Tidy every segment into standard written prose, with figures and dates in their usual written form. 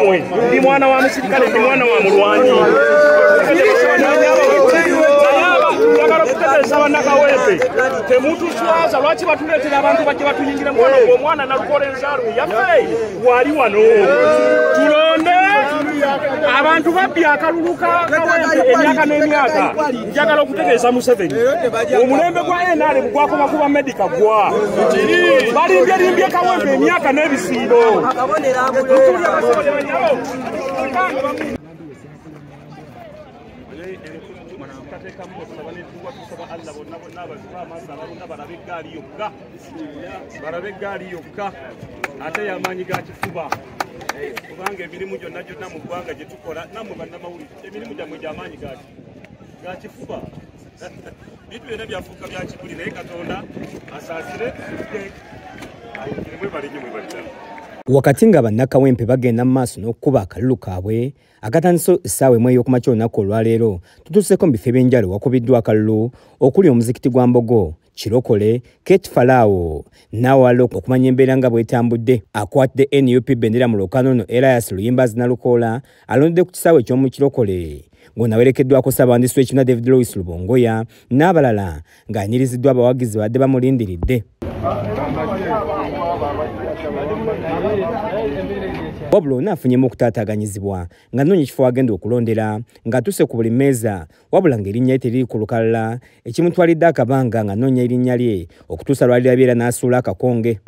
nammwe. Ndi mwana wa musirikale, ndi mwana wa mulwanyi. Njagala okutegeeza bannakawempe temutuswaza. Lwaki batuleetera abantu bajje batuyingira mwana omwana Nalukoola enzaalwa yaffe wali wano. Tulonde abantu babbye akalulu ka Kawempe emyaka n'emyaka. Njagala okutegeeza Museveni omulembe gwa NRM gwakoma kuba Medica gwa balimbye Kawempe emyaka n'ebisiibo. Balabe eggaali yokka ate y'amaanyi ga kifuba, kubanga emirimu gyonna gyonna mu ggwanga gye tukola nammwe bannamawulire emirimu gyammwe gy'amaanyi ga kifuba. Bintu byonna byafuuka bya kibuli, naye Katonda asaasire mwebale nnyo, mwebale ddala. Wakati nga bannakawempe bagenda mu maaso n'okukuba akalulu kaabwe akatandise essaawa emu ey'okumakya olunaku olwaleero, tutuuseeko mu bifo eby'enjawulo wakubiddwa akalulu okuli omuzikiti gwa Mbogo, Kirokole, Kate Falaawo n'awalala okumanya embeera nga bw'etambudde. Akwatidde NUP bendera mu lwokaano ono Elias Luyimbazi Nalukoola alondedde ku kisaawe eky'omu Kirokole ng'onawerekeddwako Ssaabawandiisi w'ekibiina David Lewis Lubongoya n'abalala ng'anyiriziddwa abawagizi badde bamulindiridde. Wabula ono afunyemu okutaataaganyizibwa ng'anoonya ekifo agenda okulondera ng'atuuse ku buli mmeeza, wabula ng'erinnya lye teriri ku lukalala ekimutwalidde akabanga ng'anoonya erinnya lye okutuusa lwalirabye era n'asuula akakonge.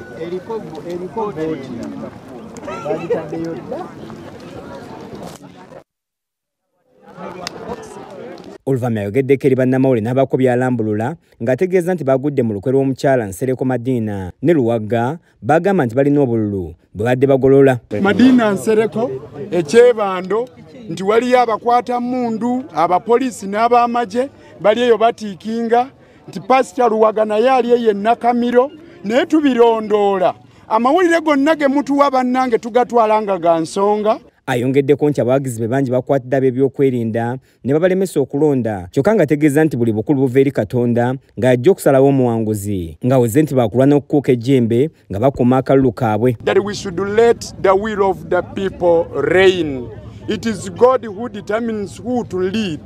Oluvannyuma ayogeddeko eri bannamawulire n'abaako by'alambulula ng'ategeeza nti bagudde mu lukwe lw'omukyala Nsereko Madina ne Luwagga bagamba nti balina obululu bwe badde bagolola. Madina Nsereko ekyebando nti waliyo abakwata mundu, abapoliisi n'abamagye bali eyo batiikinga nti Pasita Luwagga naye ali eyo e Nakamiro, naye tubirondoola. Amawulire gonna ge mutuwa bannange tugatwala nga ga nsonga. Ayongeddeko nti abawagizi be bangi bakwatidde ab'ebyokwerinda ne babalemesa okulonda, kyokka ng'ategeeza nti buli bukulu buva eri Katonda ng'ajja okusalawo omuwanguzi, ng'aweze nti baakulwana okukuuka ejjembe nga bakuuma akalulu kaabwe. That we should let the will of the people reign. It is God who determines who to lead.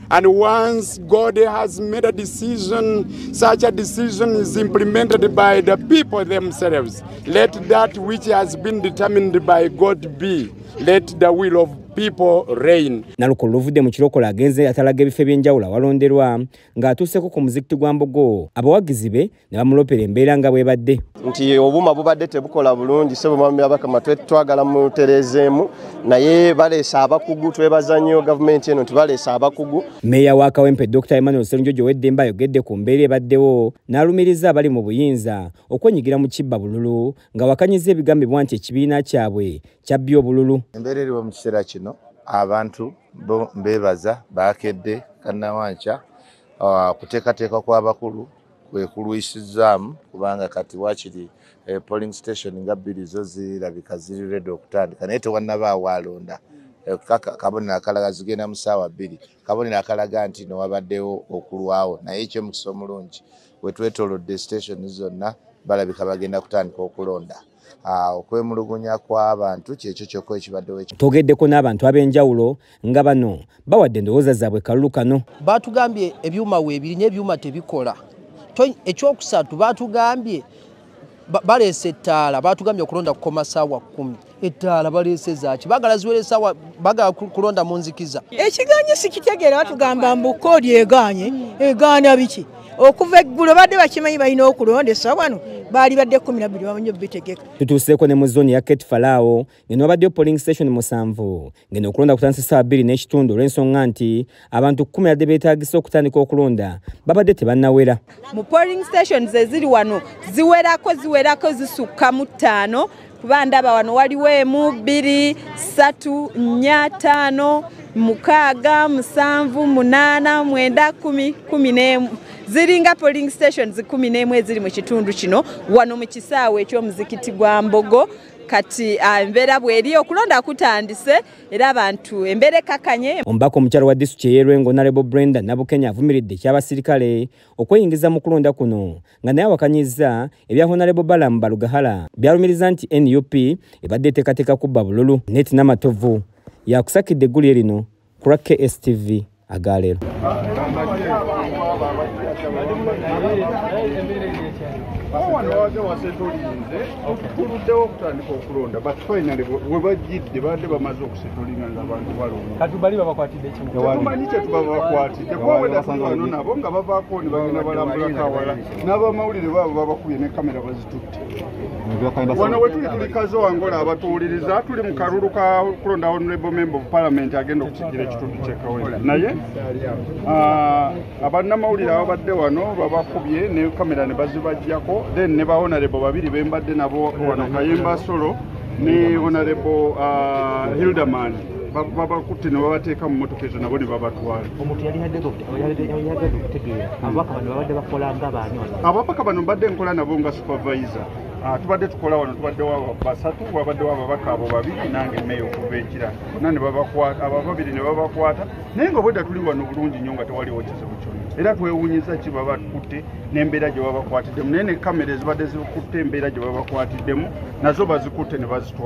And once God has made a decision, such a decision is implemented by the people themselves. Let that which has been determined by God be. Let the will of people reign. Nalukoola oluvudde mu Kirokole agenze atalaga ebifo eby'enjawulo awalonderwa ng'atuuseko ku muzikiti gwa Mbogo, abawagizi be ne bamulopera embeera nga bw'ebadde. Nti obuuma bubadde tebukola bulungi, ssebo mwami Byabakama twagala mutereezeemu, naye baleese abakugu, twebaza nnyo gavumenti eno nti baleese abakugu. Mmeeya wa Kawempe Dr. Emmanuel Sserunjogi Oweddembe ayogedde ku mbeera ebaddewo n'alumiriza abali mu buyinza okwenyigira mu kibba bululu nga wakanyiza ebigambibwa nti ekibiina kyabwe kyabbye obululu. Embeera eriwo mu kiseera kino abantu bo mbeebaza baakedde kannawanca kuteekateeka kw'abakulu kwe kulwisizaamu, kubanga kati wakiri polling station nga bbiri zo zirabika ziri ready okutandika, naye tewannabaawo alonda. Kabonero akalaga zigenda mu ssaawa 2, kabonero akalaga nti newabaddewo okulwawo, naye ekyomukisa omulungi we twetoolodde station zonna balabika bagenda kutandika okulonda. Okwemulugunya kw'abantu kyekyo kyokka ekibaddewo. Twogeddeko n'abantu ab'enjawulo nga bano bawadde endowooza zaabwe kalulu kano. Batugambye ebyuma weebiri n'ebyuma tebikola. Ekyokusatu batugambye baleese ettaala, batugambye okulonda kukoma ssaawa 10. Ettaala baleese zaaki? Baagala ziwere essaawa, baagala kulonda mu nzikiza. Ekiganye sikitegeera, batugamba mbu koodi egaanye, egaana biki? Okuva eggulo badde bakimanyi balina okulondesa wano, baali badde 12 bamanyi obitegeka. Tutuuseeko ne mu zooni ya Kate Falaawo ng'eno wabaddeyo polling station 7 ng'eno okulonda kutandise ssaawa 2:30 olw'ensonga nti abantu 10 abadde beetaagisa okutandika okulonda babadde tebannawera. Mu polling stations eziri wano ziwerako zisukka mu 5, kuba ndaba wano waliwo 1 2 3 4 5 6 7 8 9 10 11 ziringa polling stations 11 eziri mu kitundu kino wano mu kisaawe eky'omuzikiti gwa Mbogo. Kati embeera bweri, okulonda kutandise era abantu embeera ekakanye. Omubaka omukyala wa disitulikiti ey'e Lwengo Honorable Brenda Nabukenya avumiridde eky'abasirikale okweyingiza mu kulonda kuno, nga naye awakanyizza ebya Honorable Balaam Barugahara byalumiriza nti NUP ebadde eteekateeka kubba bululu. Neti Namatovu yakusakidde eggulire lino ku lwa KSTV agaleero. Wano wabadde wasetolinze, tuluddewo okutandika okulonda, but finally we bajjidde babadde bamaze okusetolinga ng'abantu balonda. Kati bali babakwatidde ki? Tetumanyi kye tubabakwatidde, kuba bwe tuli wano nabo nga bavaako ne bagenda balambulako awala, n'abamawulire baabo babakubye ne kamera bazitutte. Wano we tuli tuli Kazo Angola abatuwuliriza, tuli mu kalulu ka kulonda Honorable Member of Parliament agenda okukiikirira ekitundu ky'e Kawempe. Naye abannamawulire ababadde wano babakubye ne kamera ne bazibaggyako, then ne ba Honorable babiri bembadde nabo wano, Kayemba Solo ne Honorable Hilderman, babakutte ne babateeka mu mmotoka ezo nabo ne babatwala. Omuntu yali yagadde okutegeera ababaka bano babadde bakola nga baani wano? Ababaka bano mbadde nkola nabo nga supervisor. Tubadde tukola wano, tubaddewo basatu, wabaddewo ababaka abo babiri nange meeya okuva ekira bonna ne babakwata, abo babiri ne babakwata, naye nga obwedda tuli wano bulungi nnyo nga tewaliwo kizibu kyonna, era twewuunyizza ki babakutte n'embeera gye babakwatiddemu, naye ne kamera ezibadde zikutte embeera gye babakwatiddemu nazo bazikutte ne bazitwala.